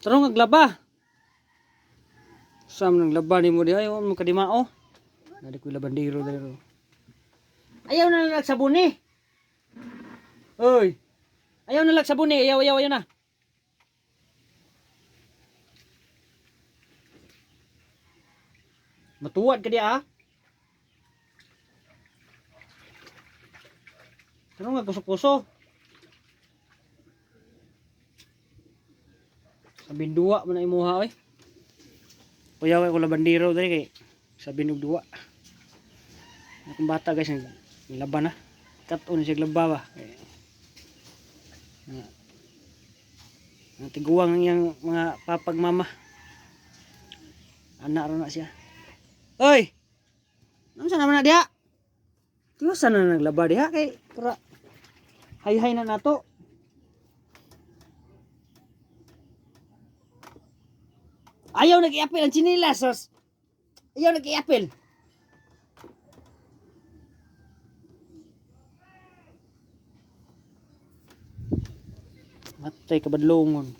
Tarong naglaba. Sa man naglaba nimo di ay mo kadimao. Nadi ko labandero diri. Ayaw na lang sabon ni. Oy. Ayaw na lang sabon ni. Ayaw, ayaw, ayaw na. Matuwad ka di ah. Ano nga kuso-kuso? Sabing duwa man na imuha oy. Kuyaw kay ko labandero diri kay sabing og duwa. Akong bata guys nag laban na. Kat-on siya laba ba. Kay nga ang tiguang ang iyang mga papag mama. Anak ra na siya. Oy! Unsa naman na diha? Tiwasan na naglaba diha kay para hay-hay na nato. Ayaw nag-iapil ang chinilas, sos. Ayaw nag-iapil. Matay kabadlongon.